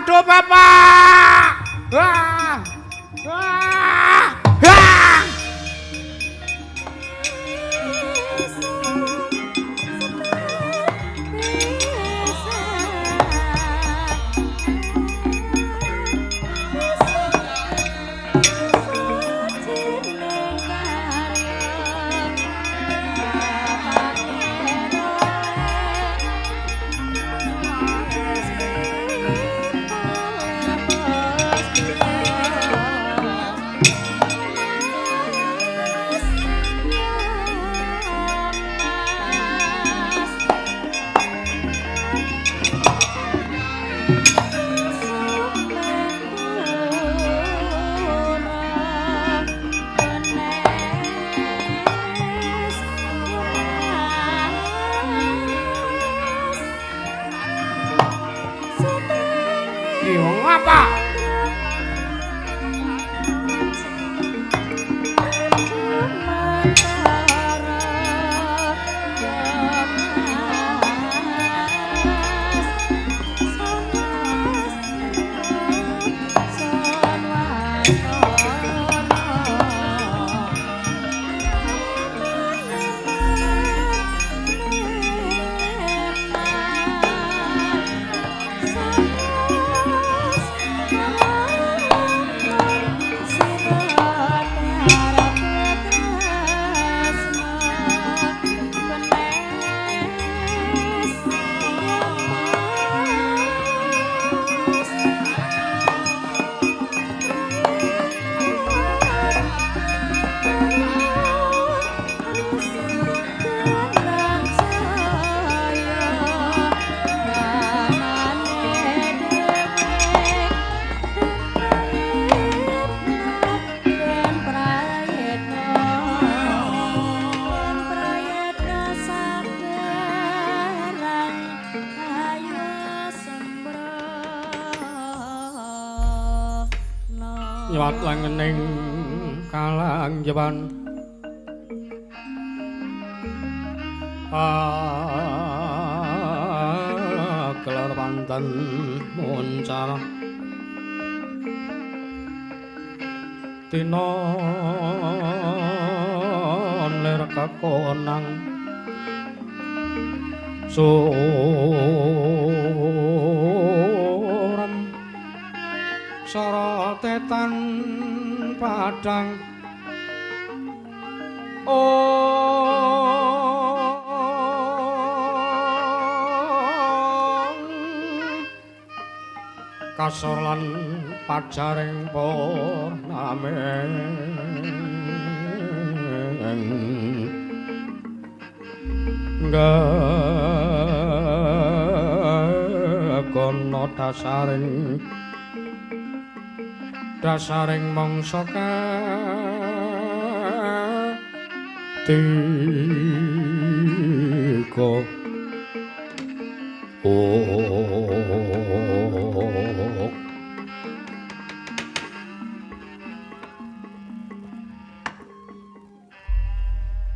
Aduh bapak. Wah. Wah. Wah. Nyuwat langening kalangjewan gelar panten muncar tina lir kakonang suram sorotetan padang kasor lan pajaring purname nggono dasaring mangsa ketiga.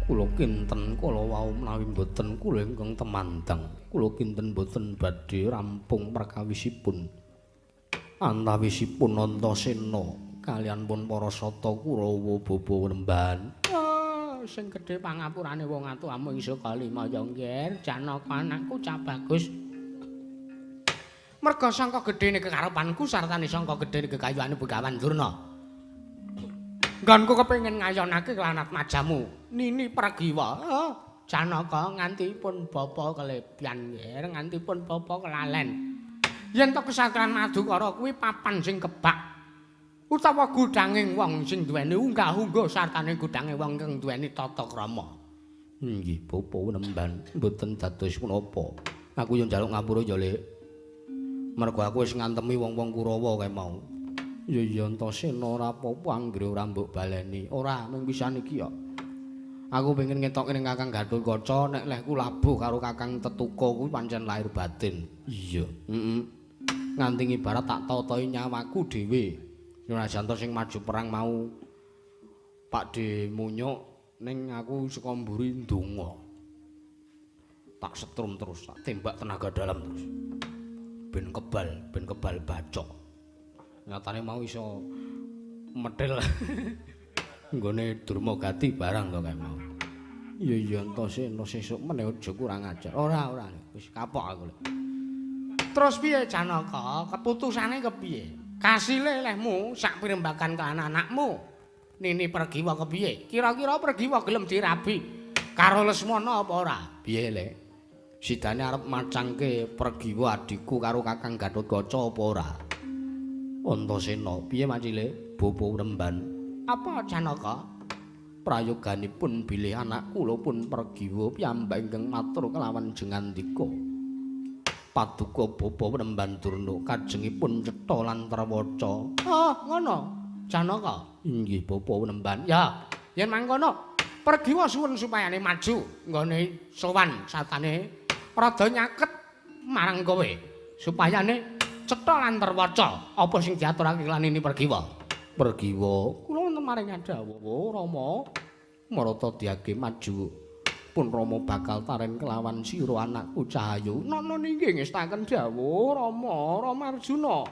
Kula kinten kala wau menawi mboten kula ingkang temandang, kula kinten mboten badhe rampung perkawisipun. Antawisipun Antasena kaliyan pun para sata Kurawa baba lembahan. Sing gedhe pangapurane wong atuamu ing Sakalimaya nggih, Janaka anakku cah bagus. Merga sangka gedhene kekarepanku sartane sangka gedhene kekayuane Begawan Durna. Nggonku kepengin ngayonake lan atmajamu Nini Pragiwa. Janaka nganti pun bapa kelebyan nggih, nganti pun bapa kelalen. Yen to kesatran Madukara kuwi papan sing kebak utawa gudanging wong sing duweni unggah-ungguh sartane gudange wong kang duweni tata krama. Nggih, bapa nemban mboten dados menapa. Aku yo njaluk ngapura ya, Lek. Mergo aku wis ngantemi wong-wong Kurawa kae mau. Ya ya Antasena ora apa-apa anggere ora mbok baleni. Ora mung pisan iki ya. Aku pengen ngetokke ning Kakang Gathotkaca nek lehku labuh karo Kakang Tetuka kuwi pancen lahir batin. Iya, heeh. Nganti ngibarat tak totoi nyawaku dhewe. Senajan to sing maju perang mau Pak De Munyuk ning aku saka mburi ndonga. Tak setrum terus, tak tembak tenaga dalam terus. Ben kebal bacok. Nyatane mau iso medhel nggone Durmagati barang to kae mau. Iya iya Antasena sesuk meneh aja kurang ajar. Ora ora wis kapok aku. Terus piye Janaka? Keputusane kepiye? Kasile lehmu sak pirembagan ka anak-anakmu. Nini Pragiwa kepiye? Kira-kira Pragiwa gelem dirabi karo Lesmana apa ora? Piye le? Sidane arep macangke Pragiwa adhiku karo Kakang Gatotkaca apa ora? Antasena, piye macile? Bapa Wremban. Apa Janaka? Prayoganipun bilih anak kula pun Pragiwa piyambak ingkang matur kelawan jengandika. Paduka Bapa Wremban Durna kajengipun cetha lan terwaca. Oh, ngono. Janaka. Inggih Bapa Wremban. Ya, yen mangkono Pragiwa suwun supayane maju nggone sowan satane rada nyaket marang kowe supayane cetha lan terwaca apa sing diaturake lan ini Pragiwa. Pragiwa, kula wonten maring dawuh Rama marata diage maju pun Rama bakal taren kelawan sira anakku Cahayu. Nono nggih ngestaken dawuh Rama Rama Arjuna.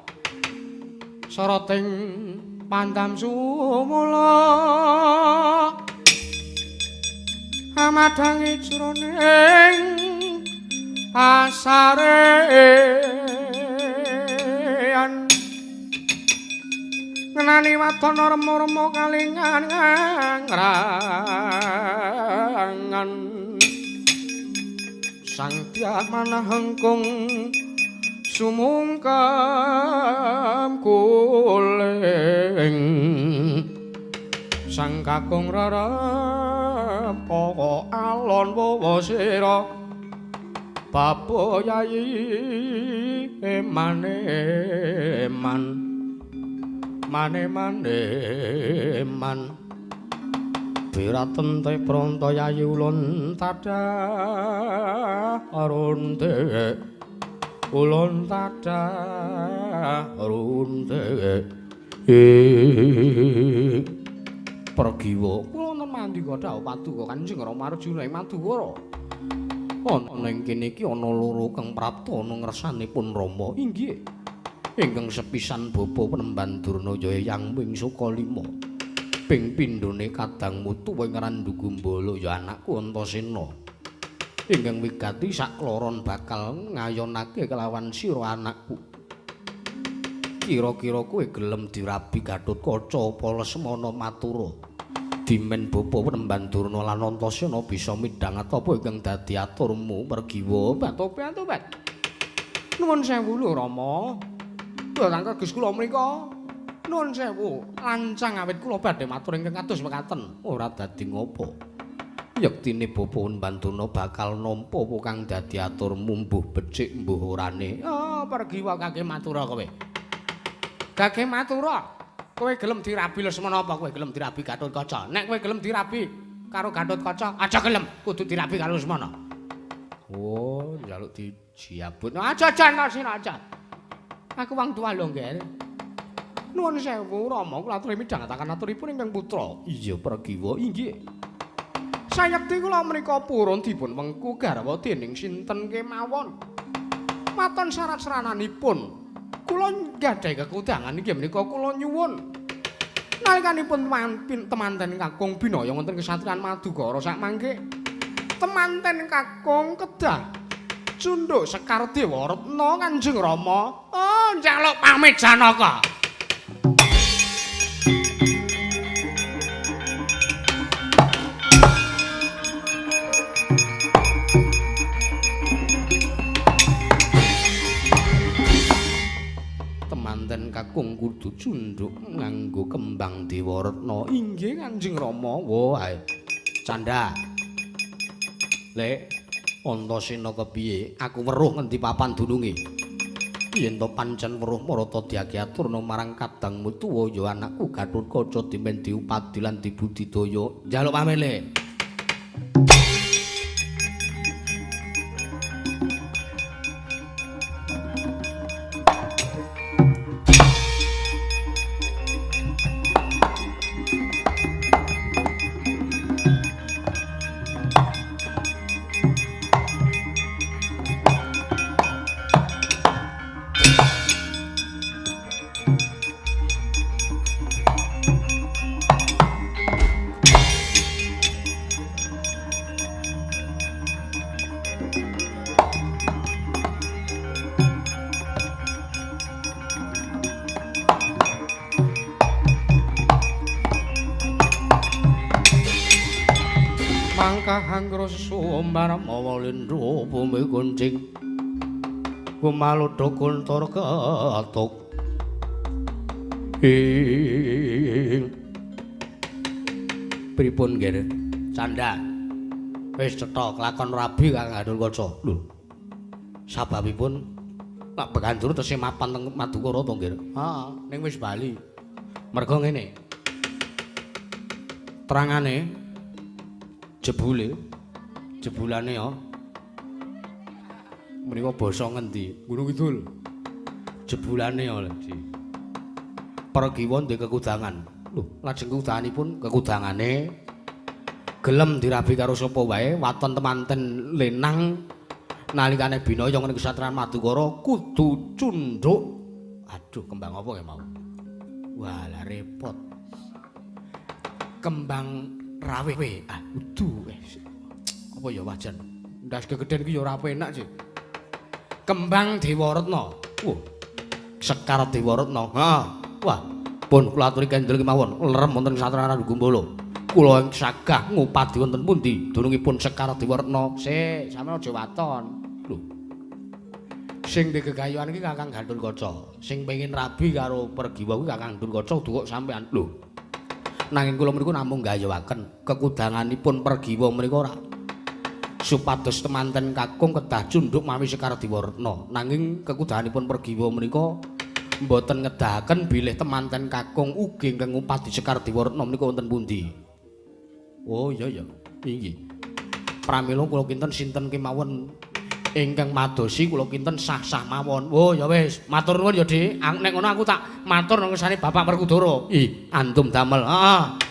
Sarating pandam sumula amadhangi jroning pasarean ngenani wadana rema-rema kalingan ngrangan sang dyah manah hengkung sumungkem kuling sang kakung rerepaka alon wawa sira bapa yayi emane eman mane mane man biraten te pronto yayi ulun tadah runte ulun tadah runte Pragiwa kula wonten mandika dawuh paduka Kanjeng Rama Arjuna ing Madukara ana ing kene iki ana loro kang prapta ana ngersanipun Rama. Inggih. Ingkang sepisan Bapa Wremban Durna ya Eyang wing Sukalima. Ping pindhone kadang mutu ing Randu Gumbala ya anakku Antasena. Ingkang wigati sakloron bakal ngayonake kelawan sira anakku. Kira-kira kowe gelem dirabi Gatotkaca apa Lesmana matura? Dimen Bapa Wremban Durna lan Antasena bisa midhanget apa ingkang dadi aturmu Pragiwa? Batobat. Nuwun sewu lho Rama. Barang kados kula mriku nuwun sewu lancang awit kula badhe matur ingkang kados mekaten ora dadi ngopo. Yektine Bapa Wremban Durna bakal nampa apa kang dadi aturmu mbuh becik mbuh orane. Oh, Pragiwa kake matura kowe. Kake matura. Kowe gelem dirabi Lesmana apa kowe gelem dirabi Gatotkaca? Nek kowe gelem dirabi karo Gatotkaca, aja gelem, kudu dirabi karo Lesmana. Oh, njaluk dijiabut. Aja aja Antasena aja. Aku wong tuwa lho, Ngger. Nuwun sewu Rama, kula aturi midhangetaken aturipun ingkang putra. Iya, Pragiwa, inggih. Sayekti kula menika purun dipun wengku garwa dening sinten kemawon. Waton syarat sarananipun kula nggadahi kekudangan inggih menika kula nyuwun. Nalikanipun temanten kakung binaya wonten kesatriyan Madukara sakmangke. Temanten kakung kedah cunduk Sekar Dewa Retna Kanjeng Rama. Oh, njaluk pamit Janaka. Temanten kakung kudu cunduk nganggo kembang Dewa Retna. Inggih Kanjeng Rama. Wah, canda. Lek Antasena kepiye? Aku weruh ngendi papan dununge. Yen to pancen weruh marata diage aturna marang kadangmu tuwa ya anakku Gatotkaca dimen diupadi lan dibudidaya. Njaluk pamit le. Pangkah anggra sumbar mawa lindhu bumi kuncing gumaludha kuntur ketuk ing pripun nggih candha wis cetha kelakon rabi Kang Gandulkaca. Lho sababipun lak Begandur tesih mapan teng Madukara to nggih? Heeh, ning wis bali. Merga ngene. Terangane jebule jebulane ya menika basa ngendi? Gunung Kidul. Jebulane ya Ji. Pragiwa ndek kekudangan. Lho, lajeng kekudanganipun kekudangane gelem dirabi karo sapa wae waton temanten lenang nalikane binaya ing kesatran Madukara kudu cundhuk. Aduh, kembang apa ya mau? Wah, lah repot. Kembang rawe. Ah, kudu. Apa ya wajan? Ndas gegeden iki ya ora penak sih. Kembang Dewaratna. Wah. Sekar Dewaratna. Ha. Wah, pun kula aturi kendel kemawon lerem wonten Satran Gumbala. Kula ing sagah ngupadi wonten pundi dunungipun Sekar Dewaratna. Sik, sampeyan aja waton. Lho. Sing digegayuhan iki Kakang Gandulkaca. Sing pengin rabi karo Pergiwa kuwi Kakang Gandulkaca duka sampeyan. Lho. Nanging kula mriku namung gayuhaken kekudanganipun Pergiwa menika ora supados temanten kakung kedah cundhuk mawi Sekar Dewaratna. Nanging kekudanganipun Pergiwa menika mboten ngedahaken bilih temanten kakung ugi ingkang ngupadi Sekar Dewaratna menika wonten pundi. Oh iya ya, inggih. Pramila kula kinten sinten kemawon ingkang madosi kula kinten sah-sah mawon. Oh ya wis, matur nuwun ya Dik. Nek ngono aku tak matur nang ngersane Bapak Werkudara. Ih, antum damel. Heeh.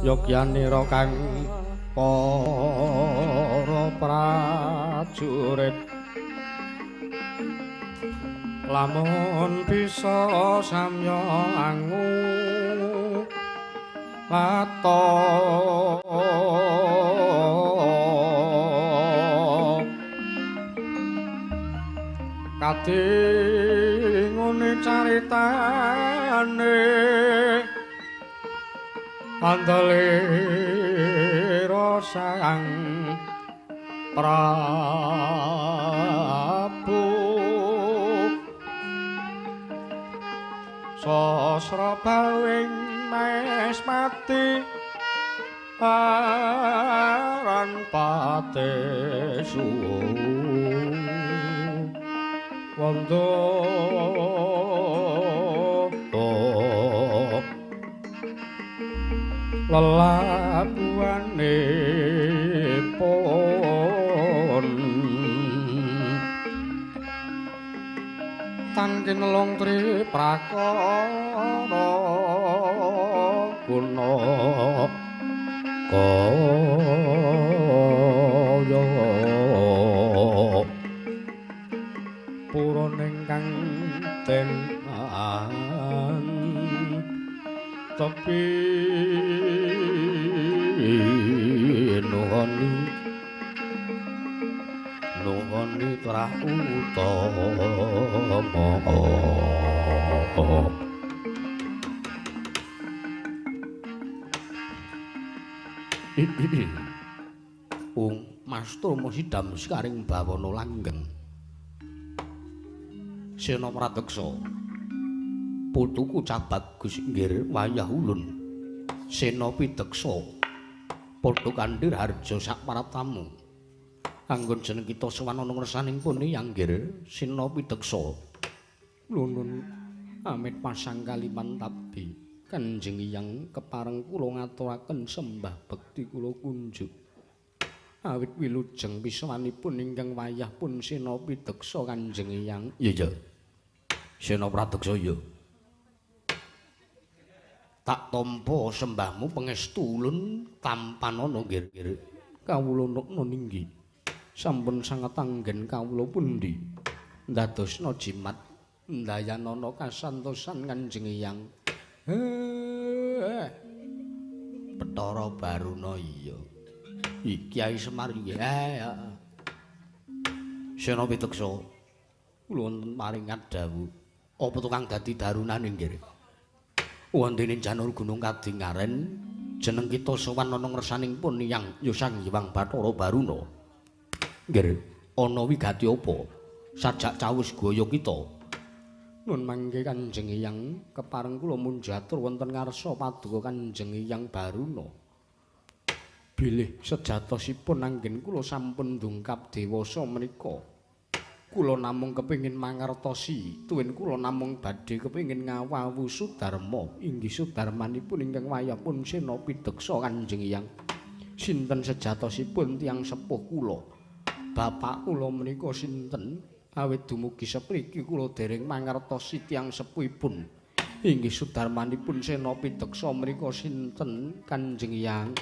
Yogyanira kang para prajurit lamun bisa samya angu lato kadingune caritane andelira sang Prabu sasra bawing mes mati aran pate suwun wanda lelabuhane pun tan kinelung tri prakara guna kaya purun ingkang den tepi nuhoni nuhoni trah utama. Ung Mas Truma sidam sekaring bawana langgeng. Sena Pradeksa putuku cah bagus nggir wayah ulun. Sena Pideksa padha kandhir harja sak paratamu. Anggon jeneng kita sowan ana ngersaning pun yang nggir Sena Pideksa. Lunun amit pasang kaliman tabi Kanjeng Hyang kepareng kula ngaturaken sembah bekti kula kunjuk. Awit wilujeng pisawanipun ingkang wayah pun Sena Pideksa Kanjeng Hyang. Iya iya. Sena Pradeksa iya. Tak tampa sembahmu pangestu ulun tampanana nggir. Kawula nukna ninggi. Sampun sanget anggen kawula pundi ndadosna jimat ndayanana kasantosan Kanjeng Hyang. Bathara Baruna iya. Kyai Semar nggih. Sena Pideksa kula wonten paringat dawuh. Apa tukang dadi darunane nggih? Wondene janur gunung kadingaren jeneng kita sowan ana ngersaning pun Hyang ya Sang Hyang Bathara Baruna. Nggih, ana wigati apa? Sajak cawis gaya kita. Nun mangke Kanjeng Hyang kepareng kula munjatur wonten ngarsa paduka Kanjeng Hyang Baruna. Bilih sejatosipun anggen kula sampun dungkap dewasa menika. Kula namung kepengin mangertosi, tuwin kula namung badhe kepengin ngawawu Sudarma, inggih sudarmanipun ingkang wayahpun Sena Pideksa Kanjeng Hyang. Sinten sejatosipun tiyang sepuh kula? Bapak kula menika sinten? Awit dumugi sepriki kula dereng mangertosi tiyang sepuhipun. Inggih sudarmanipun Sena Pideksa menika sinten Kanjeng Hyang?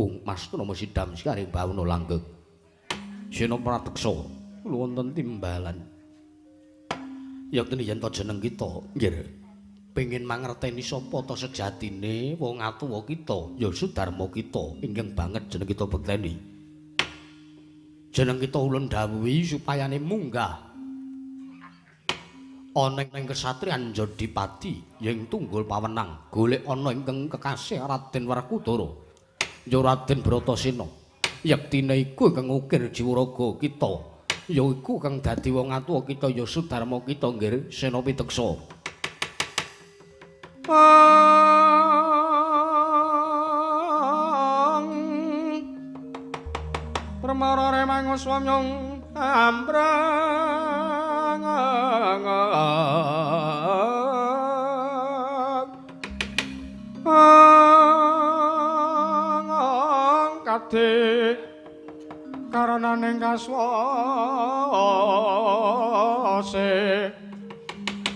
Ung Mas Trama sidam sekaring bawana langgeng. Sena Pradeksa kula wonten timbalan. Yektene yen to jeneng kita nggih pengin mangerteni sapa ta sejatine wong atuwa kita ya Sudarma kita ingkang banget jeneng kita bekteni. Jeneng kita ulun dawuhi supayane munggah ana ing kesatriyan Jodipati ing tunggul pawenang golek ana ingkang kekasih Raden Werkudara ya Raden Bratasena. Yektine iku ingkang ngukir jiwa raga kita ya iku kang dadi wong atuwa kita ya Sudarma kita nggih Sena Pideksa. Permara remangus wamyong ambrang kade karananing kaswase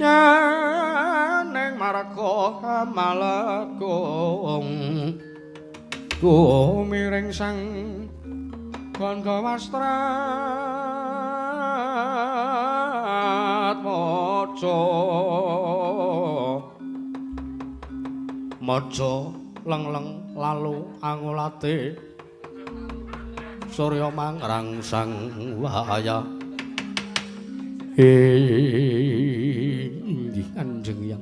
yen ning marga hamalegung tumiring sang Gandhawastratmaja maja lengleng lalu angulate surya mangrangsang waya. Inggih Kanjeng Hyang,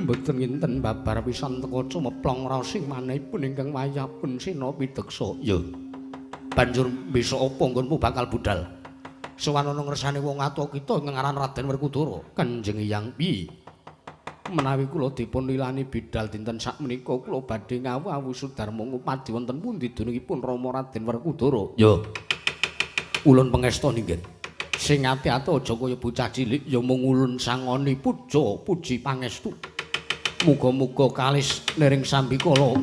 mboten nginten babar pisan teka cumeplong raos ing manahipun ingkang wayahipun sena pideksa. Ya banjur besok apa nggonmu bakal budal sowan ana ngersane wong atuwa kita ingkang aran Raden Werkudara? Kanjeng Hyang, piye menawi kula dipun lilani bidal dinten sakmenika kula badhe ngawu-awu Sudarma ngupadi wonten pundi dunungipun Rama Raden Werkudara? Ya ulun pangestoni nggih. Sing ati-ati aja kaya bocah cilik, ya mung ulun sangoni puja puji pangestu. Muga-muga kalis niring sambikala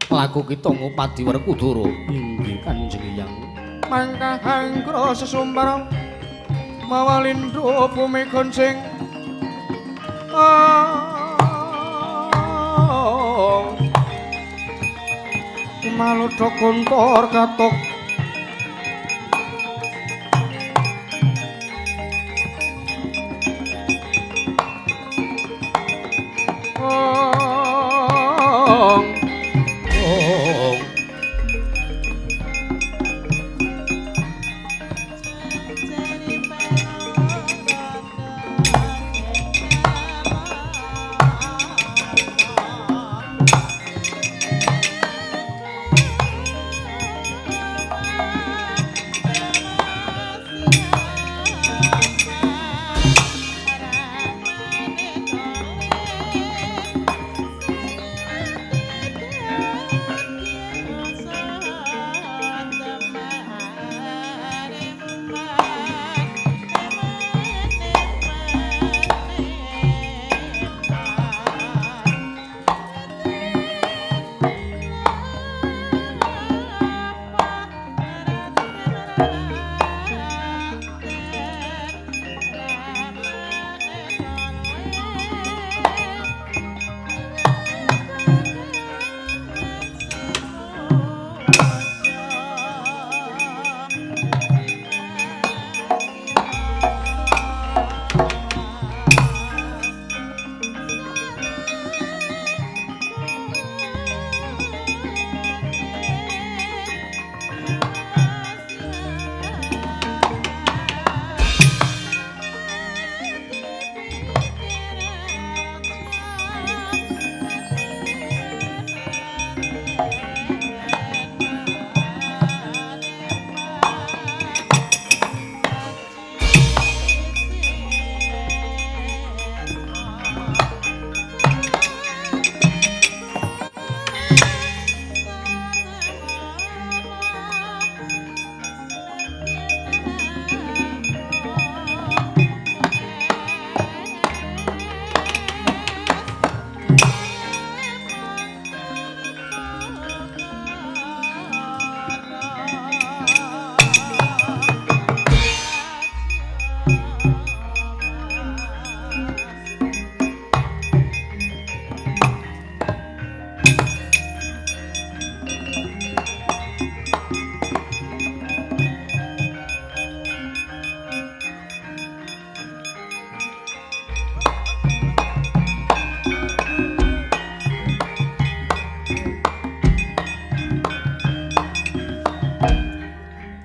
laku kita ngupadi Werkudara. Inggih Kanjeng Hyang. Mangkah anggra sesumbar mawa lindhu bumi goncing. Maludha kuntor katuk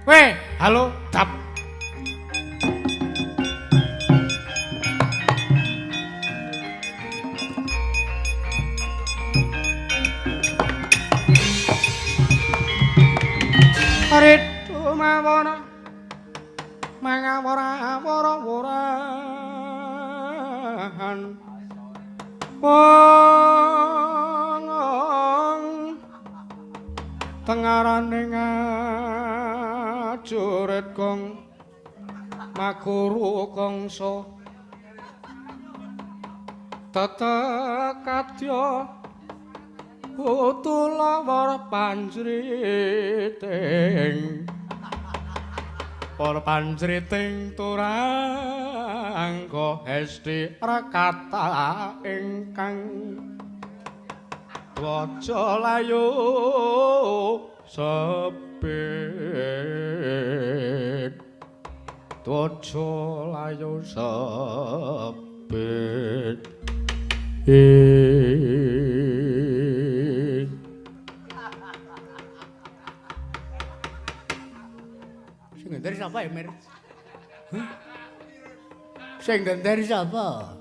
Weh, halo, dap. Ritu mawana mangawara wara warahan. Wong tengarane ngajurit gong maguru kangsa tetek kadya putulawar panjriting Para panjriting turangga hesti rekata ingkang waca layu sepit, waca layu sepit. Sing ngenter sapa ya, Mir? Sing ngenter sapa?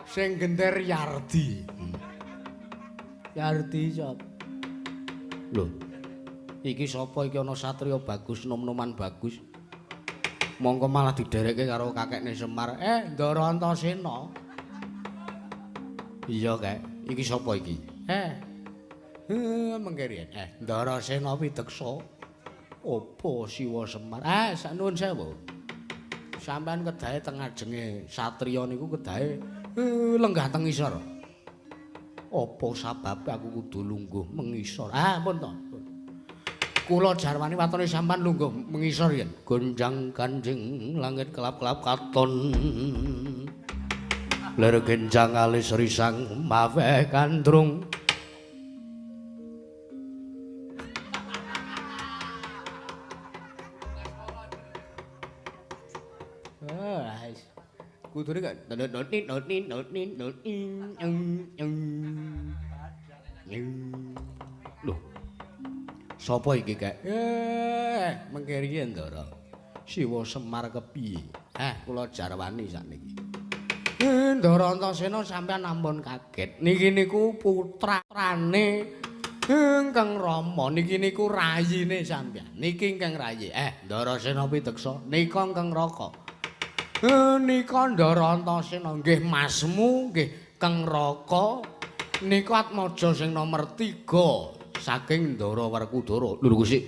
Sing genter Yardi. Yardi sapa? Lho. Iki sapa iki ana satriya bagus nom-noman bagus. Mongko malah diderekke karo kakekne Semar. Ndara Antasena. Iya, Kek. Iki sapa iki? Mengke riyen. Ndara Sena pideksa. Apa Siwa Semar? Nuwun sewu. Sampeyan kedahe teng ngajenge satriya niku kedahe lenggah teng ngisor. Apa sababe aku kudu lungguh mengisor? Pun to. Kula jarwani watone sampean lungguh mengisor yen. Gonjang ganjing langit kelap-kelap katon. Lir genjang alis risang maweh kandrung. Kudune gak lho. Sapa iki, Kek? Mengke riyen, Ndara. Siwa Semar kepiye? Kula jarwani sakniki. Ndara Antasena sampean ampun kaget. Niki niku putrane Ingkang Rama, niki niku rayine sampean. Niki ingkang rayi. Ndara Sena pideksa, nika ingkang Raka. Nika Ndara Antasena nggih masmu nggih Kang Raka nika atmaja sing nomer 3 saking Ndara Werkudara. Lho Gusti.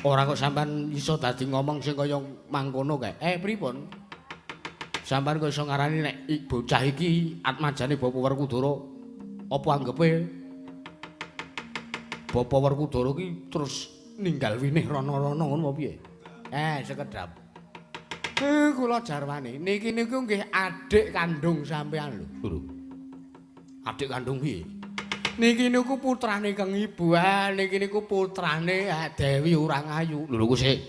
Ora kok sampean iso dadi ngomong sing kaya mangkono kae. Pripun? Sampean kok iso ngarani nek bocah iki atmajane Bapak Werkudara apa anggepe Bapak Werkudara ki terus ninggal winih rana-rana ngono apa piye? Sekedap. Kula jarwani niki niku nggih adik kandung sampean lho. Lho. Adik kandung piye? Niki niku putrane Kang Ibu. Niki niku putrane Dewi Urangayu. Lho lho sik.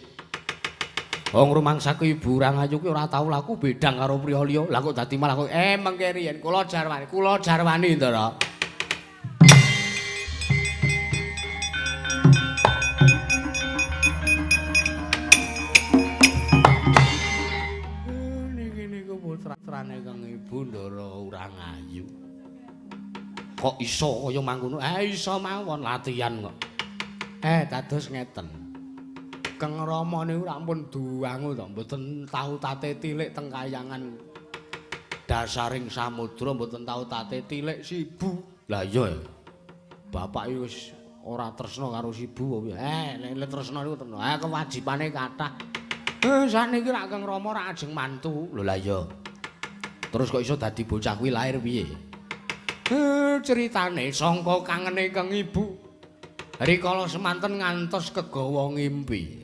Wong rumangsaku Ibu Urangayu ki ora tau laku bedang karo priya liya. Lah kok dadi malah kok mengke riyen kula jarwani, kula jarwani Ndara. Putrane Kang Ibu Ndara Urangayu. Kok iso kaya mangkono? Iso mawon latihan kok. Dados ngeten. Kang Rama niku rak pun duwangu to, mboten tau tate tilik teng kayangan dasaring samudra, mboten tau tate tilik Sibu. Lah iya ya. Bapak iki wis ora tresna karo Sibu apa piye? Nek tresna niku tresna. Kewajibane kathah. Sakniki rak Kang Rama rak ajeng mantu. Lho lah iya. Terus kok iso dadi bocah kuwi lair piye? Ceritane sangka kangene Kang Ibu. Rikala semanten ngantos kegawa ngimpi.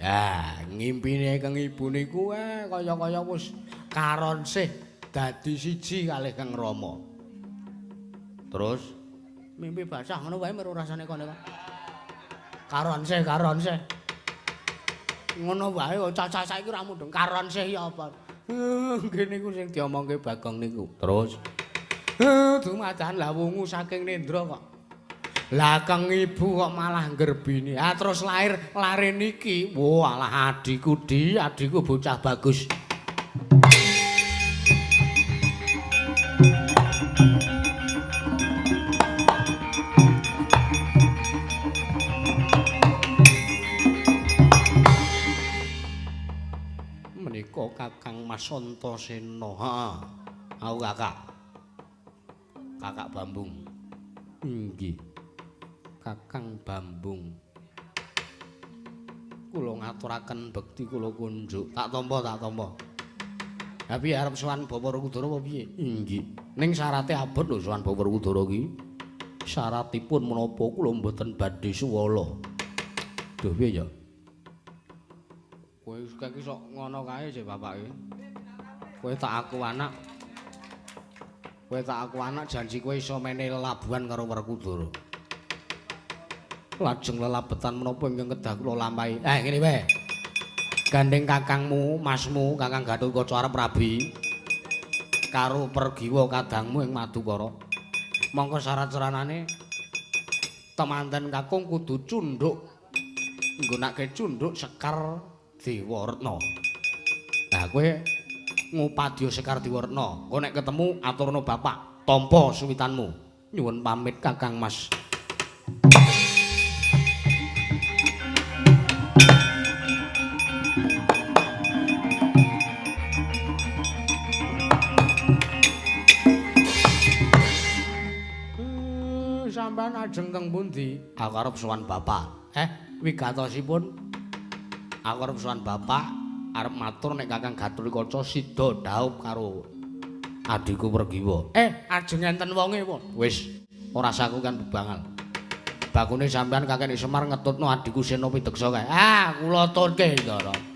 Ngimpine Kang Ibu niku kaya-kaya wis karonsih dadi siji kalih Kang Rama. Terus mimpi basah ngono wae meru rasane kono. Karonsih, karonsih. Ngono wae cacah saiki ora mudheng karonsih ya apa. Nggih niku sing diomongke Bagong niku. Terus dumadakan lah wungu saking nendra kok. Lah Kang Ibu kok malah nggerbini. Terus lahir lare niki. Walah adhiku di, adhiku bocah bagus. Menika Kakang Mas Antasena. Heeh. Aku kakak. Kakak Bambung. Nggih. Kakang Bambung. Kula ngaturaken bekti kula kunjuk. Tak tampa, tak tampa. Ha piye arep sowan Bapak Werkudara apa piye? Nggih. Ning syarate abot lho sowan Bapak Werkudara iki. Syaratipun menapa kula mboten badhe suwala. Duh piye ya? Kowe iki sok ngono kae sih bapake. Kowe tak aku anak. Kowe tak aku anak janji kowe iso mene lelabuhan karo Werkudara. Lajeng lelabetan menapa ingkang kedah kula lampahi? Ngene wae. Gandeng kakangmu, masmu, Kakang Gathotkaca arep rabi karo Pergiwa kadangmu ing Madukara. Mongko syarat saranane temanten kakung kudu cundhuk nggunakake cundhuk Sekar Dewaretna. Lah kowe ngupadya Sekar Dewaretna. Engko nek ketemu aturna bapak, tampa suwitanmu. Nyuwun pamit Kakang Mas. Sampeyan ajeng teng pundi? Aku arep sowan bapak. Wigatosipun aku arep sowan bapak, arep matur nek Kakang Gathotkaca sida dhaup karo adhiku Pergiwa. Ajeng enten wonge apa? Wis, ora saku kan bebangal. Bakune sampeyan kakek Semar ngetutno adhiku Sena Pideksa kae. Ah, kula tutke, Ndara.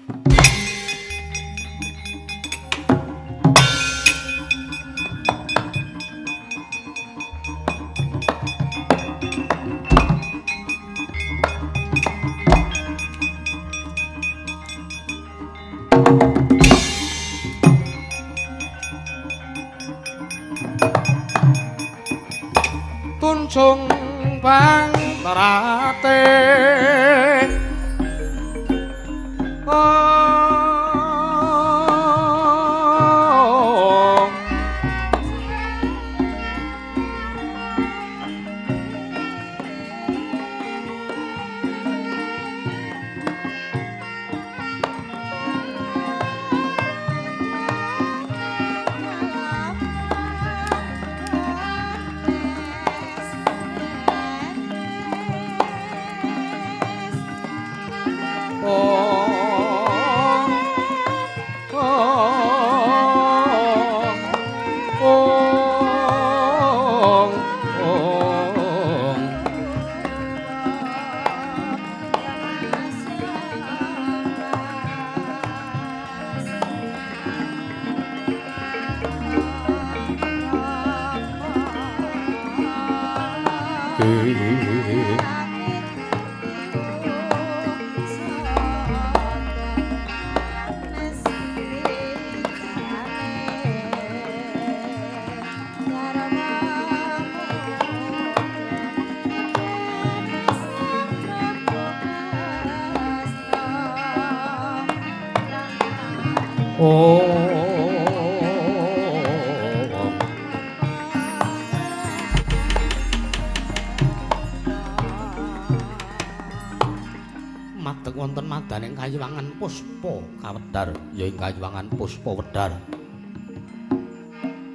Tunjung bang terate Madeg wonten madaning kayiwangan puspa kawedar, ya ing kayiwangan puspa wedar.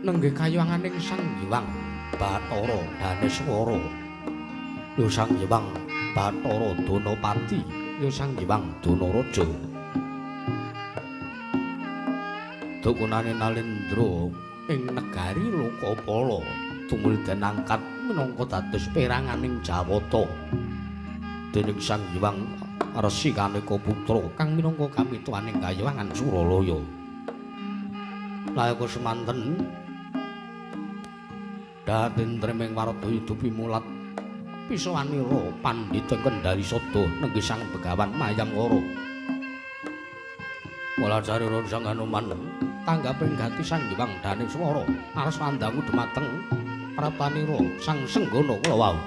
Nenggih kayiwanganing Sang Hyang Bathara Daneswara. Ya Sang Hyang Bathara Danapati, ya Sang Hyang Danaraja. Dukunane Nalendra ing negari Lokapala tumuli den angkat minangka dados peranganing Jawata dening Sang Hyang Resi Kaneka Putra kang minangka kamituwaning kayiwangan Suralaya. Layaka semanten datentreming warda dupi mulat pisawanira pandhita Kendari Sada nenggih Sang Begawan Mayangkara. Mula carira Sang Hanuman tanggaping gati Sang Hyang Daneswara aras wandangu dumateng prapanira Sang Senggana kula wau.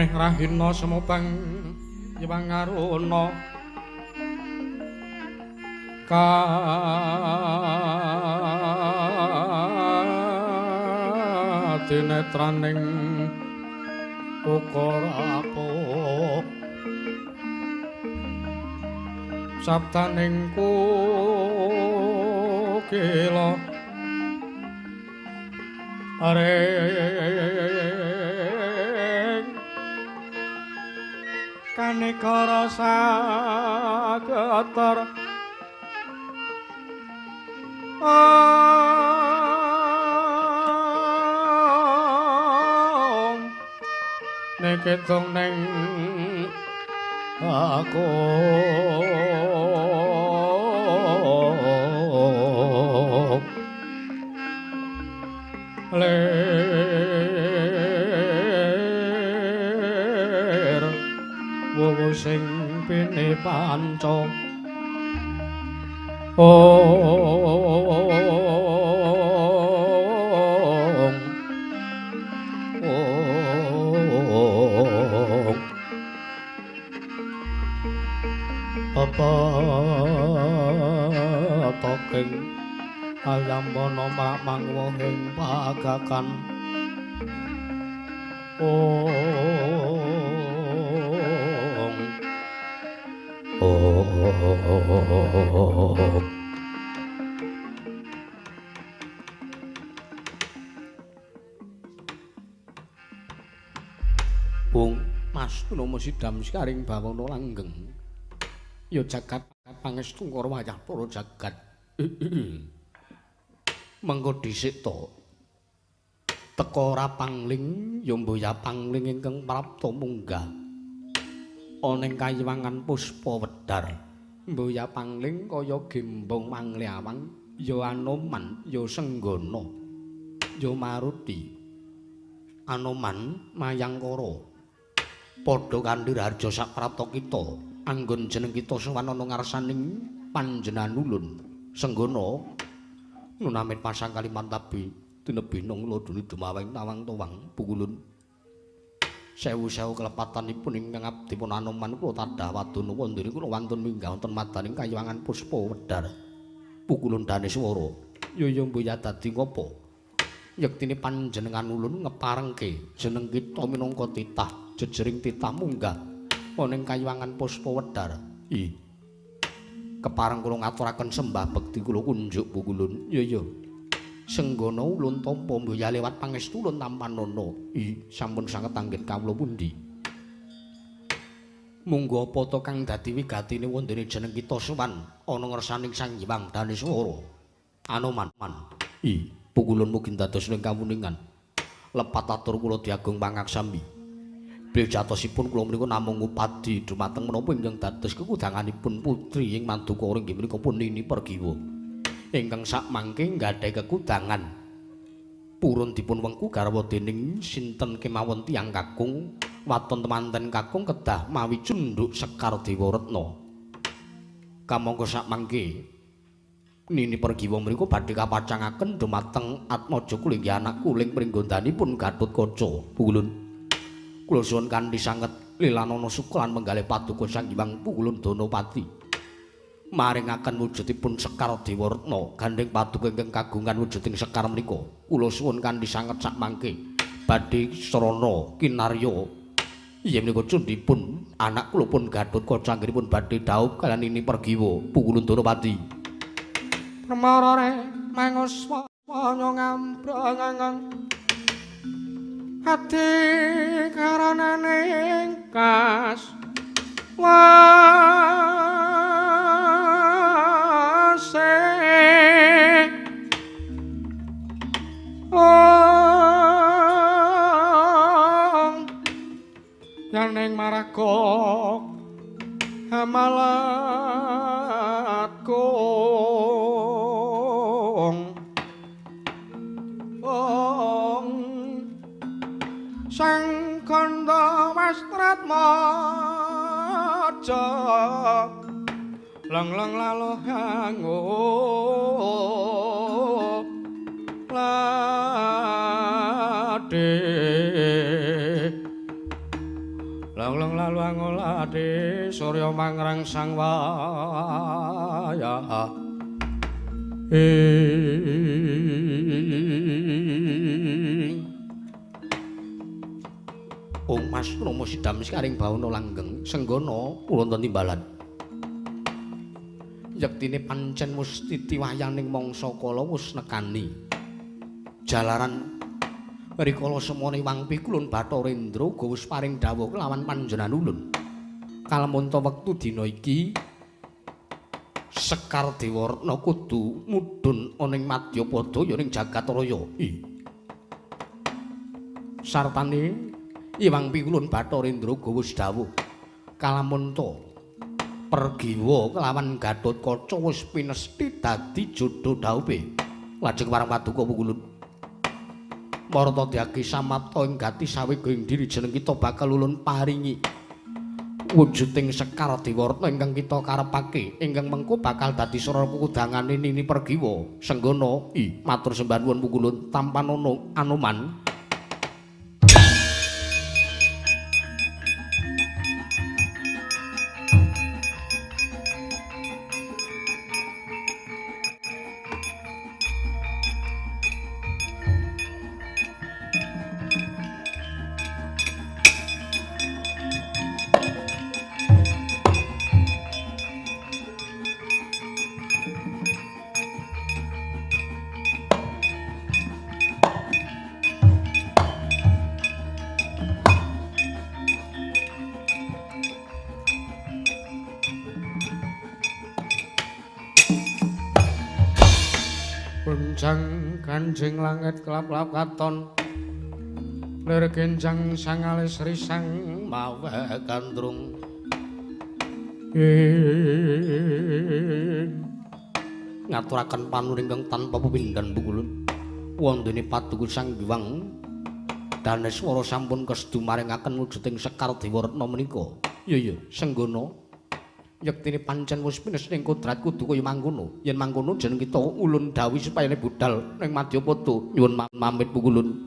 Meh rahina semubang Hyang Aruna kadinetraning ukara apuk sabdaning kukila ring kaneka rasa getar neketung neng aku lir wuwu sing pini panca ong ong pepetoking ayambana mangwohing pagakan ong ong. Bung Mas Tunomo sidam sekaring bawana langgeng. Ya jagat pangestu karo wayah para jagat. Mengko dhisik to. Teka ora pangling ya mboya pangling ingkang prapta munggah. Ana ing kayiwangan puspa wedar. Mboya pangling kaya gembong mangliawang, ya Anoman, ya Senggana, ya Maruti. Anoman Mayangkara. Padha kanthi raharja saprapta kita, anggon jeneng kita sowan ana ngarsaning panjenengan ulun Senggana. Nunamit pasang kalimantabi tinebinung lodoni dumaweng tawang towang pukulun. Sewu-sewu kelepatanipun ingkang abdi pun Anoman kula tadah wadana wondene kula wantun minggah wonten madaning kayiwangan puspa wedar. Pukulun Daneswara. Ya ya mboya dadi ngopo? Yektine panjenengan ulun ngeparengke jeneng kita minangka titah jejering titah munggah ana ing kayiwangan puspa wedar. I. Kepareng kula ngaturaken sembah bekti kula kunjuk pukulun. Ya ya. Senggana ulun tampa mboya lewat pangestu ulun tampanana. I, sampun sanget anggen kawula pundi? Munggo apa to kang dadi wigatine wondene jeneng kita sowan ana ngersaning Sang Hyang Daneswara. Anoman. I, pukulun mugi dados ing kawuningan. Lepat atur kula diagung pangaksami. Bilih jatosipun kula menika namung ngupadi dumateng menapa ingkang dados kekudanganipun putri ing Madukara inggih menika pun Nini Pergiwa. Ingkang sakmangke nggadahi kekudangan purun dipun wengku garwa dening sinten kemawon tiyang kakung waton temanten kakung kedah mawi cunduk Sekar Dewa Retna. Kamangka sakmangke Nini Pergiwa mriku badhe kapacangaken dumateng atmaja kula inggih anak kuling pringgondanipun Gatotkaca. Pukulun kula suwun kanthi sanget lilanana suka lan menggalih paduka Sang Hyang Pukulun Danapati. Maringaken wujudipun Sekar Dewa Retna gandheng paduka ingkang kagungan wujuding sekar menika. Kula suwun kanthi sanget sakmangke badhe srana kinarya inggih menika cundhipun anak kula pun Gatotkaca anggenipun badhe dhaup kaliyan Nini Pergiwa. Pukulun Danapati. Permara manguswa ngambrang ati karananing kas wase ong yaning maraga hamalat kong ong sang kandha wastratmaja leng-leng laluh hango lade mangoladi surya mangrangsang waya. Oh Mas Rama sidam sekaring bawana langgeng senggana wonten timbalan. Yektine pancen wis titiwayaning mangsa kala wis nekani. Jalaran rikala semana Iwang Pikulun Bathara Indra uga wis paring dawuh kelawan panjenengan ulun. Kalamunta wektu dina iki Sekar Dewaratna kudu mudhun ana ing madyapada ya ning jagat raya. Sartane Iwang Pikulun Bathara Indra uga wis dawuh kalamunta Pergiwa kelawan Gatotkaca wis pinesthi dadi jodho dhaupe. Lajeng marang paduka Pukulun. Marta dyagi samapta ing gati sawega ing diri jeneng kita bakal ulun paringi wujuding Sekar Dewaratna ingkang kita karepake ingkang mengko bakal dadi sarana kukudangane Nini Pergiwa. Senggana matur sembah nuwun Pukulun tampanana Anoman. Gunjang ganjing langit kelap-kelap katon lir genjang sangalis risang mawe gandrung. Ngaturaken panuwun ingkang tanpa pepindhan Pukulun. Wondene paduka Sang Hyang Daneswara sampun kesdu maringaken wujuding Sekar Dewaratna menika. Iya iya, senggana. Yektine pancen wis pines ning kodrat kudu kaya mangkono. Yen mangkono jeneng kita ulun dawuhi supaya budal ning madyapada. Nyuwun pamit Pukulun.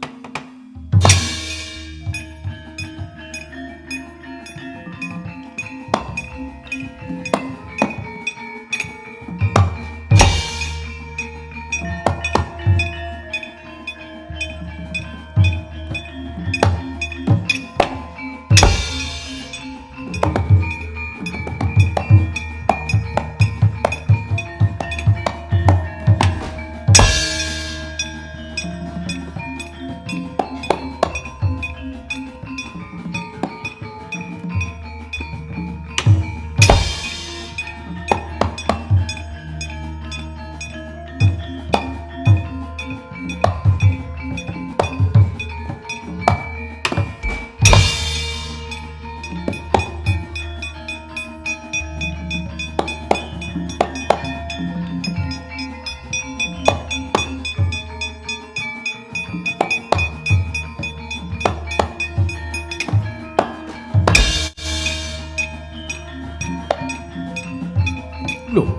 Lho.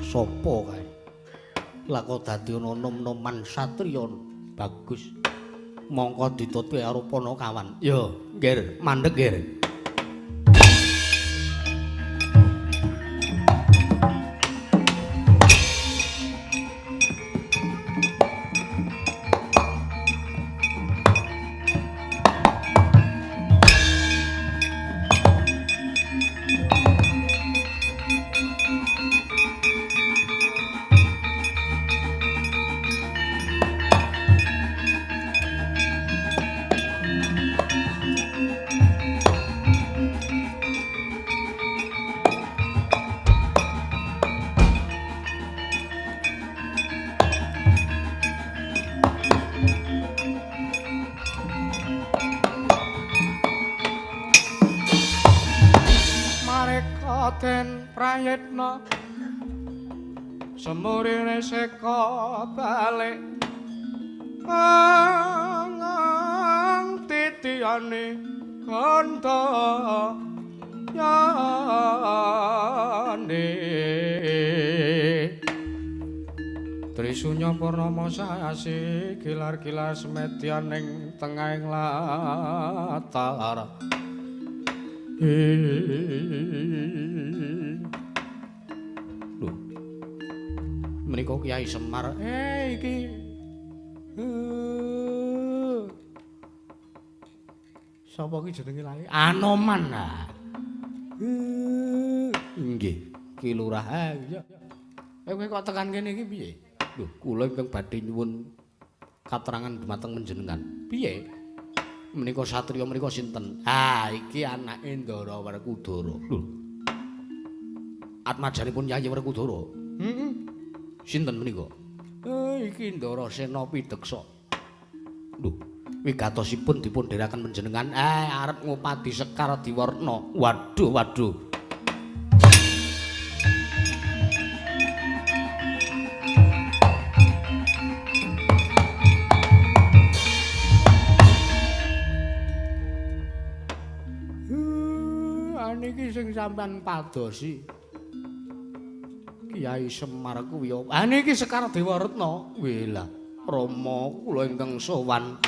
Sopo kae? Lah kok dadi ana nom-noman satriya bagus. Mongko ditutke karo Panakawan. Yo, nggir, mandeg nggir. Den prayitna semurine seka balik ang titiyane kandha yane. Sunya purnama sasi gilar-gilar semedyan ing tengahing latar. Lho. Menika Kyai Semar. Iki. Sapa ki jenenge lali? Anoman. Nggih, Ki Lurah. Iya. Kowe kok tekan kene iki piye? Lho, kula ingkang badhe nyuwun katerangan dumateng panjenengan. Piye? Menika satriya menika sinten? Ah, iki anake Ndara Werkudara. Lho. Atmajanipun Yayi Werkudara. Heeh. Sinten menika? Iki Ndara Sena Pideksa. Lho, wigatosipun dipun dherekaken panjenengan. Arep ngupadi Sekar Diwarna. Waduh, waduh. Niki sing sampean padosi Kyai Semar kuwi apa? Ah niki Sekar Dewa Retna. Wih lah, Rama kula ingkang sowan.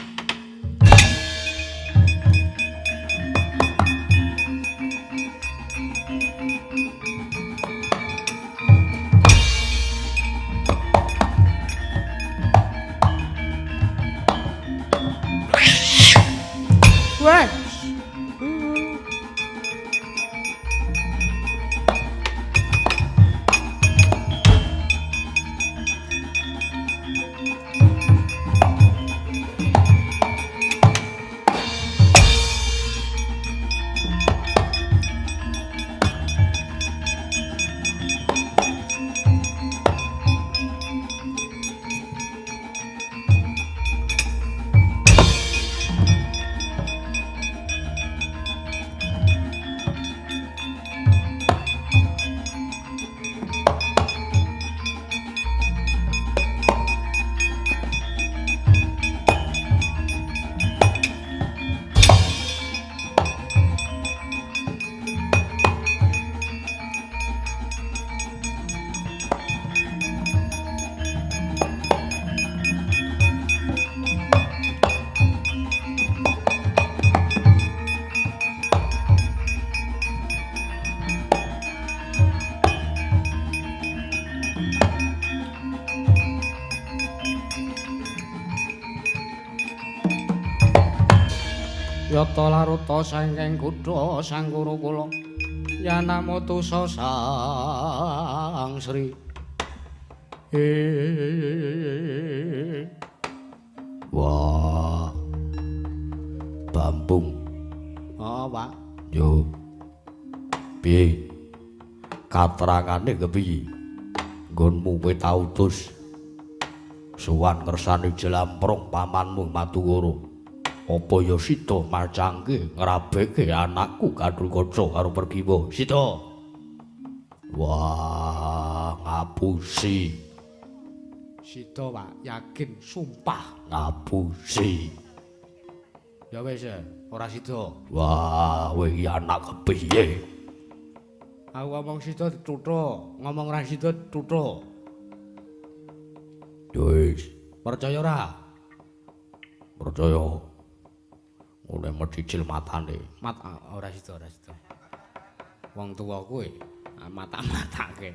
Weh. Yata laruta saking kutha Sang Kurukula yanamutusa Sang Sri. Wah. Bambung. Oh, Pak. Yo. Piye? Katerangane kepiye? Nggonmu kowe tau utus sowan ngersani jelamprong pamanmu Madukara. Apa ya sida macangke ngrabeke anakku Gatotkaca karo Pergiwa? Sida. Wah, ngapusi. Sida, Pak, yakin sumpah ngapusi. Ya wis, ora sida. Wah, kowe iki anak kepiye? Aku ngomong sida dituthuk, ngomong ora sida dituthuk. Ya wis, percaya ora? Percaya. Oleh medhicil matane. Mat ora sida, ora sida. Wong tuwa kuwi mata-matake.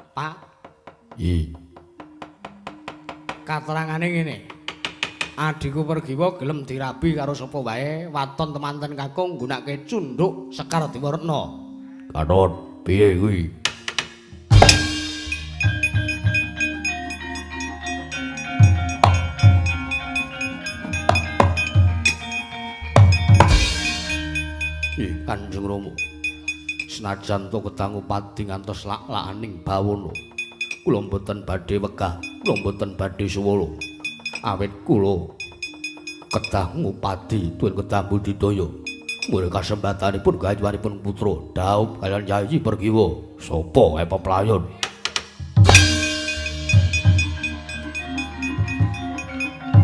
Pak. Iya. Katerangane ngene. Adhiku Pergiwa gelem dirabi karo sapa wae, waton temanten kakung nggunakake cunduk Sekar Dewaretna. Gatot, piye kuwi? Kanjeng Rama, senajan to kedah ngupadi ngantos lak-lakaning bawana, kula mboten badhe wegah, kula mboten badhe suwala. Awit kula kedah ngupadi tuwin kedah budidaya. Murih kasempatanipun gayuhanipun putra dhaup kaliyan Yayi Pergiwa. Sapa ae peplayon?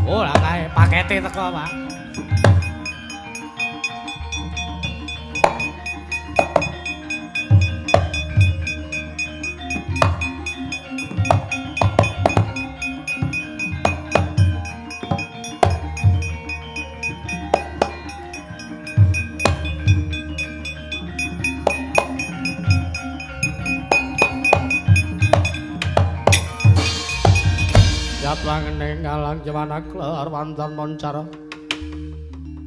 Oh, lah kae pakete teko, Pak. Alang jawana kler wandan moncar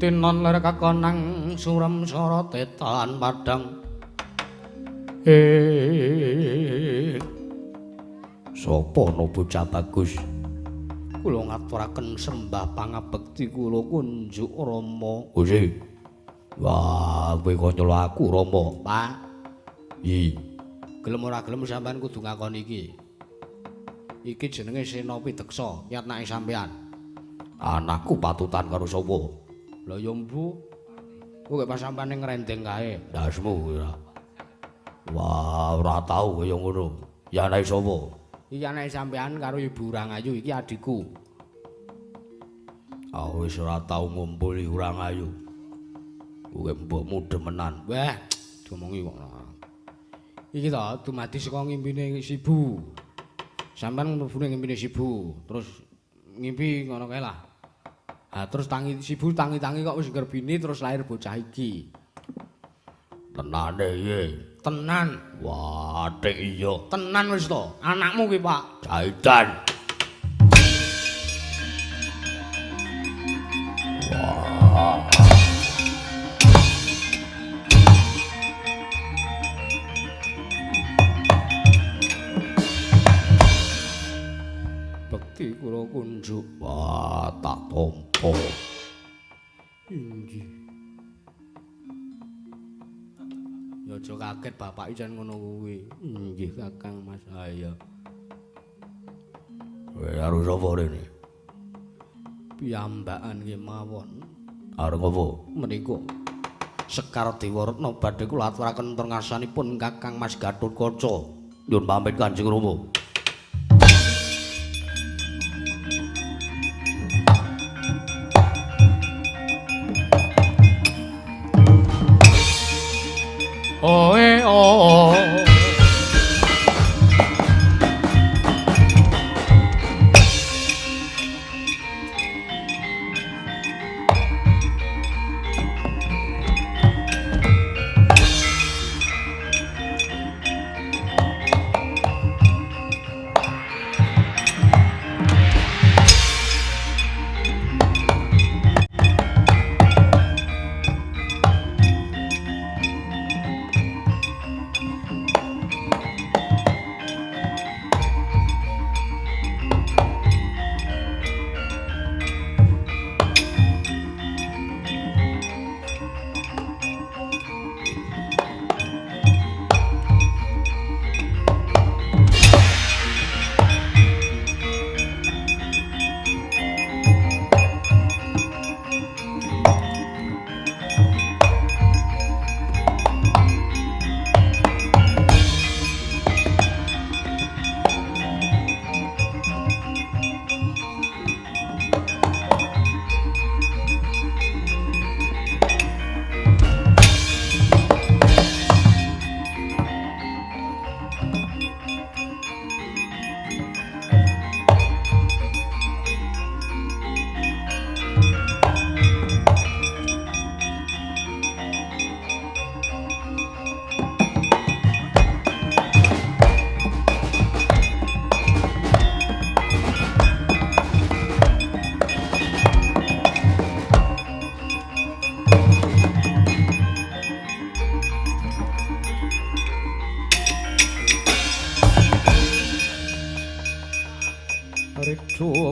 tinon ler kakonang surem sora tetan padang. Sapa no bocah bagus? Kula ngaturaken sembah pangabekti kula kunjuk Rama. Gusti. Wah, kowe kok nyelo aku Rama, Pak. Iki gelem ora gelem sampean kudu ngakoni iki. Iki jenenge Sena Pideksa, ki anake sampean. Anakku patutan karo sapa? Lah ya mbuh. Kowe pas sampean ngrendeng kae. Ndasmu ora. Wah, ora tau kaya ngono. Ya anake sapa? Iki anake sampean karo Ibu Urangayu, iki adikku. Ah wis ora tau ngumpuli Urangayu. Kowe mbokmu demenan. Wah, diomongi kok. Iki to dumadi saka ngimpine Sibu. Sampeyan mlebu ning ngimpine Sibu, terus ngimpi ngono kae lah. Ha terus tangi Sibu tangi-tangi kok wis nggerbini terus lahir bocah iki. Tenane piye? Tenan. Wah, atik iya. Tenan wis to. Anakmu kuwi, Pak. Jaidan. Wah. Bekti kula kunjuk. Wah, tak tampa. Inggih. Ya aja kaget bapak jan ngono kuwi. Inggih Kakang Mas. Ha iya. Kowe karo sapa rene? Piyambakan kemawon. Arep apa? Menika Sekar Dewaratna badhe kula aturaken perngasanipun Kakang Mas Gathotkaca. Nyuwun pamit Kanjeng Rama. Oh eh oh.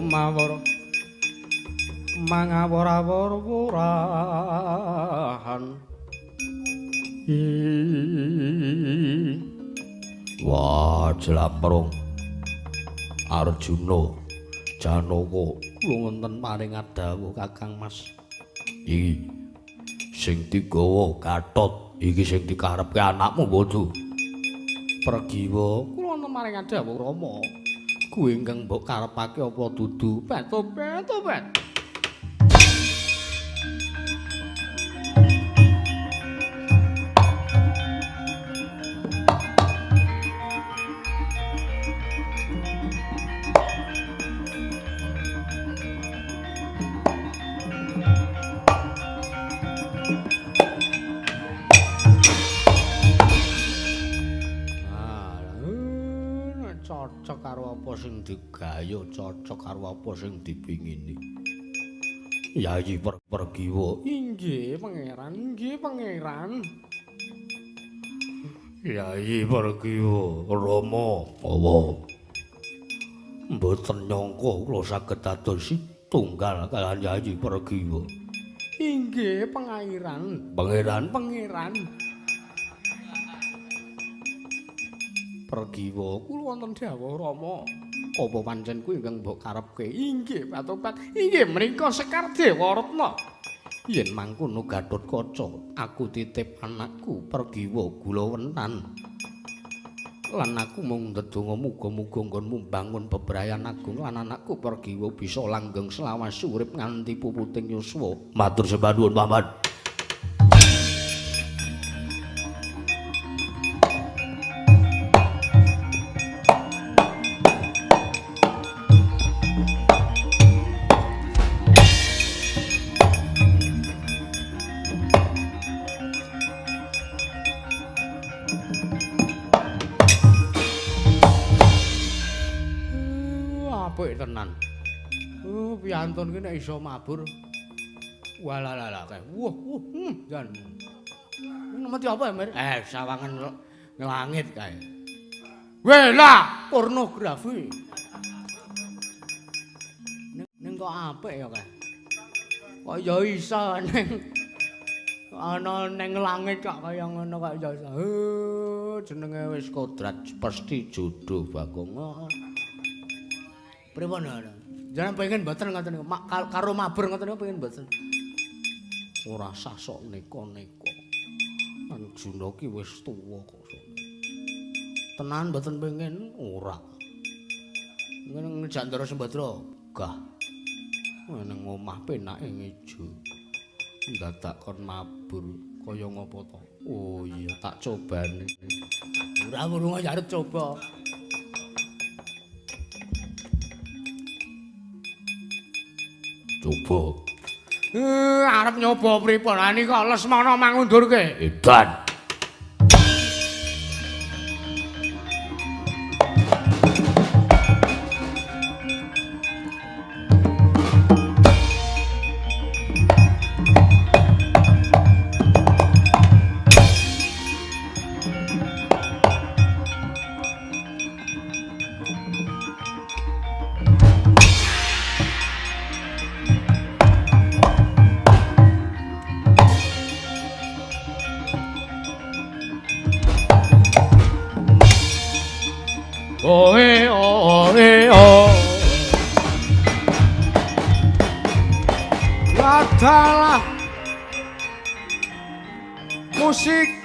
Mawar mangawur-awur wurahan. Wah, jlamprung Arjuna Janaka kula wonten paring dawuh Kakang Mas. Iki sing digawa Gatot, iki sing dikarepke anakmu bodho. Pragiwa kula wonten paring dawuh Rama. Kuwi ingkang mbok karepake apa dudu? Pet pet. Cocok karo Apa sing digayo cocok karo apa sing dipingini. Yayi Pergiwa. Inggih, Pangeran. Inggih, Pangeran. Yayi Pergiwa, Rama, apa? Mboten nyangka kula saged dados tunggal kaliyan Yayi Pergiwa. Inggih, Pangeran. Pangeran, Pangeran. Pergiwa, kula wonten dawuh Rama. Apa pancen kuwi ingkang mbok karepke? Inggih, Patopat. Inggih, mriko Sekar Dewa Retna. Yen mangkono Gathotkaca, aku titip anakku Pergiwa Gulawentan. Lan aku mung ndedonga muga-muga nggonmu mbangun bebrayan agung lan anakku Pergiwa bisa langgeng selawase urip nganti puputing yuswa. Matur sembah nuwun, Paman. Tenan. Piantun ki nek iso mabur. Walalala kae. Wah, wah, jan. Nemeti apa ya, Mir? Sawangan ngelangit kae. Wela, pornografi. Ning kok apik ya kae. Kok ya iso ning ana ning langit kok kaya ngono kok ya iso. Jenenge wis kodrat pasti jodoh Bagong. Pripun lho? Jenengan pengen mboten ngoten niku? Karo mabur ngoten niku pengen mboten? Ora sah sok neka-neka. Arjuna ki wis tuwa kok. Tenan mboten pengen? Ora. Ngene Jandara Sembadra gah. Ning omah penake ngejo. Dadak kon mabur kaya ngopo to? Oh iya tak cobane. Ora urung ya arep coba. Coba. Arep nyoba pripun? Ha nika Lesmana mangundurke. Edan. Adalah musik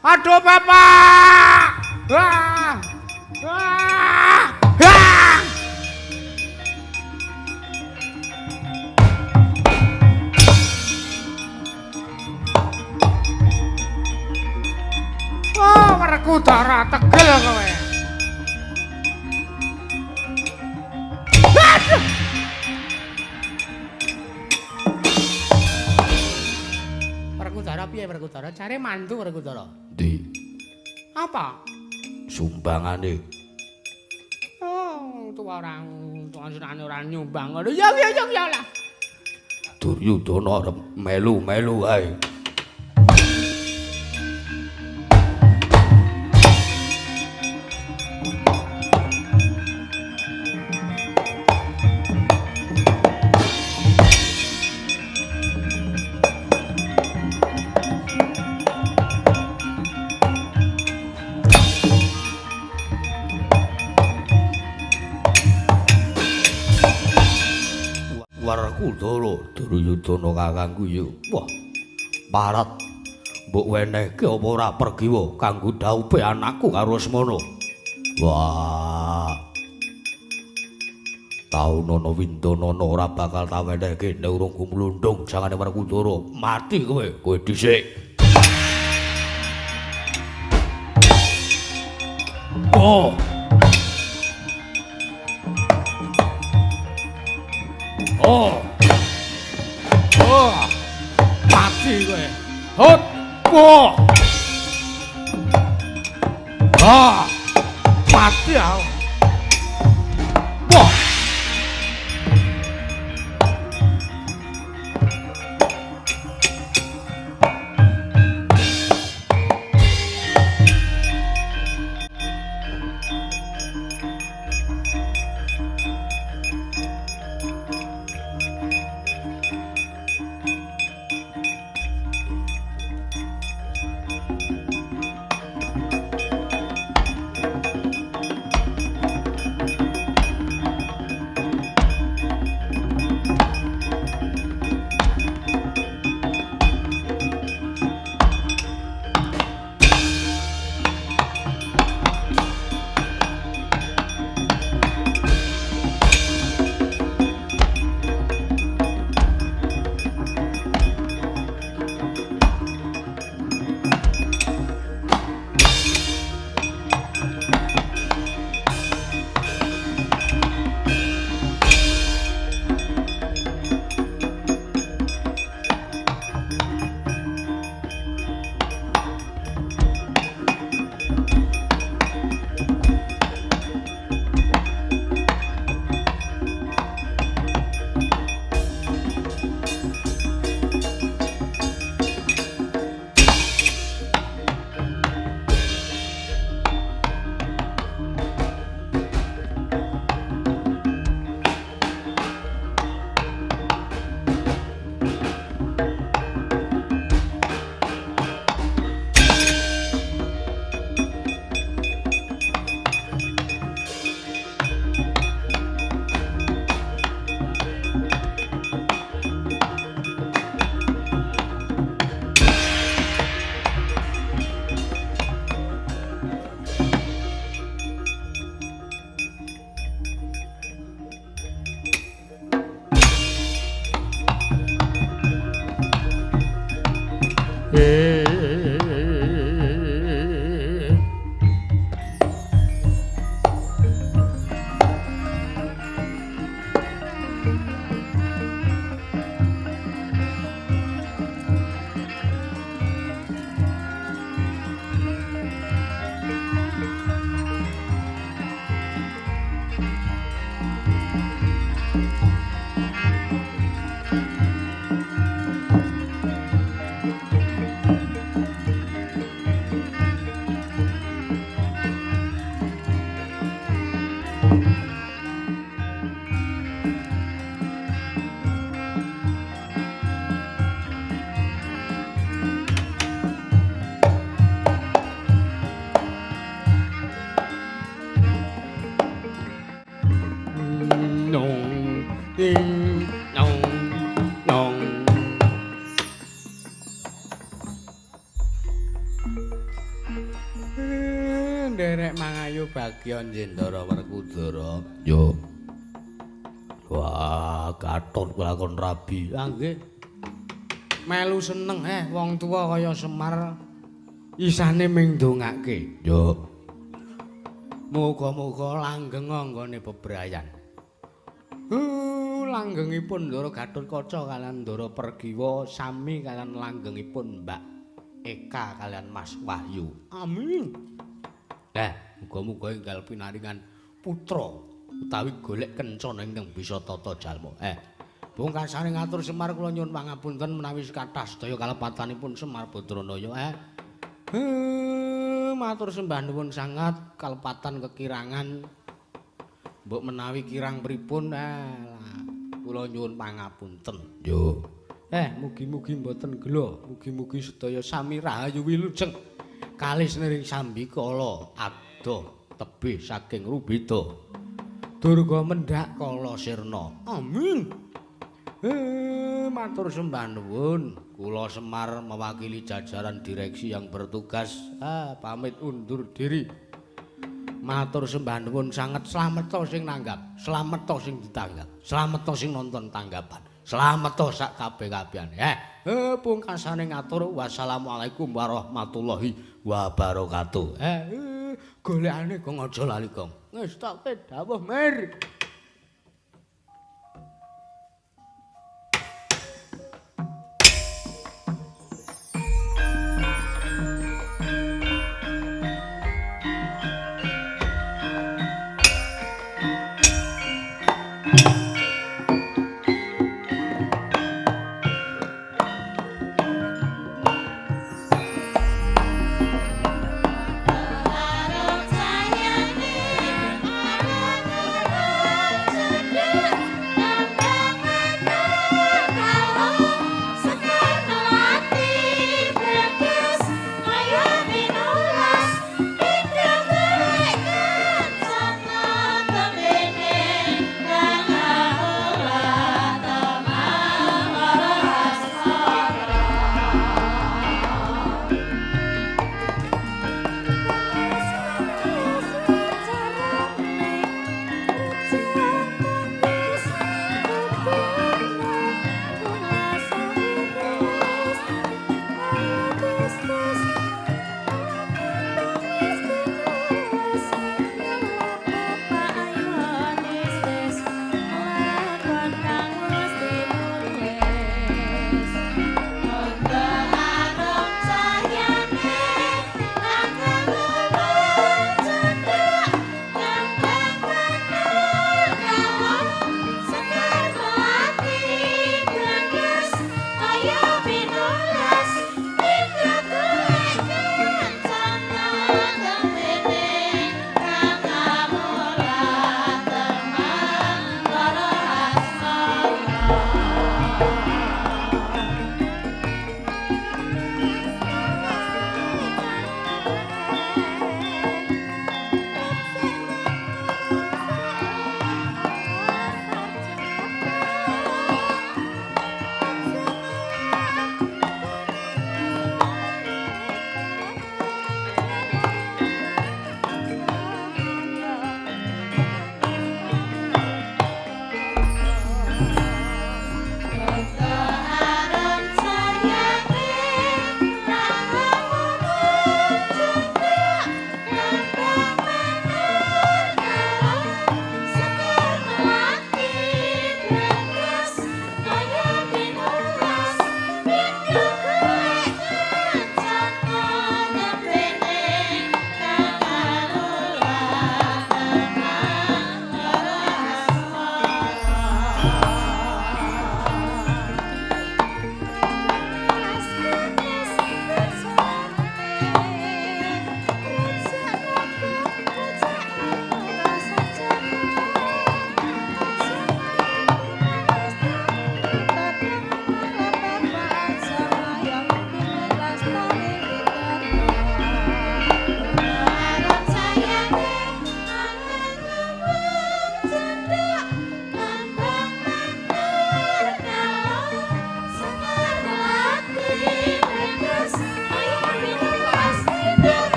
Aduh bapak. Wah. Wah. Wah. Oh, Werkudara tegel kowe. Aduh. Werkudara piye Werkudara? Care mantu Werkudara. Ndi? Apa? Sumbangane. Oh, tuwa orang tuwa senane ora nyumbang ngono. Ya ya ya ya lah. Duryudana arep melu-melu ae. Werkudara, Duryudana kakangku ya. Wah. Parat. Mbok wenehke apa ora Pergiwa kanggo dhaupe anakku karo Lesmana. Wah. Taunana Windanana ora bakal tak wenehke nek urung gumlundung jangane Werkudara. Mati kowe, kowe dhisik. Oh. Oh. Oh. Mati kowe. Hut. Oh. Ah. Mati aku. Wah. Nderek mangayu bagya Jendara Werkudara. Yo. Wah, katon kelakon rabi. Ah nggih. Melu seneng wong tuwa kaya Semar isane ming ndongake. Yo. Muga-muga langgeng anggone bebrayan. Langgengipun Ndara Gatotkaca kaliyan Ndara Pergiwa sami kaliyan langgengipun Mbak Eka kaliyan Mas Wahyu. Amin. Muga-muga enggal pinaringan putra utawi golek kencana ingkang bisa tata jalma. Pungkasane ngatur Semar kula nyuwun pangapunten menawi kathah sedaya kalepatanipun Semar Badranaya. Matur sembah nuwun sanget kalepatan kekirangan. Mbok menawi kirang pripun kula nyuwun pangapunten. Yo. Mugi-mugi mboten gela, mugi-mugi sedaya sami rahayu wilujeng. Kalis niring sambikala adoh tebih saking rubeda. Durga mendhak kala sirna. Amin. Matur sembah nuwun. Kula Semar mewakili jajaran direksi yang bertugas pamit undur diri. Matur sembah nuwun sanget, slameta sing nanggap, slameta sing ditanggap, slameta sing nonton tanggapan, slameta sak kabeh-kabehane. Pungkasane ngatur wassalamualaikum warahmatullahi wabarakatuh. Golekane gong aja lali gong. Ngestokke dawuh Mir.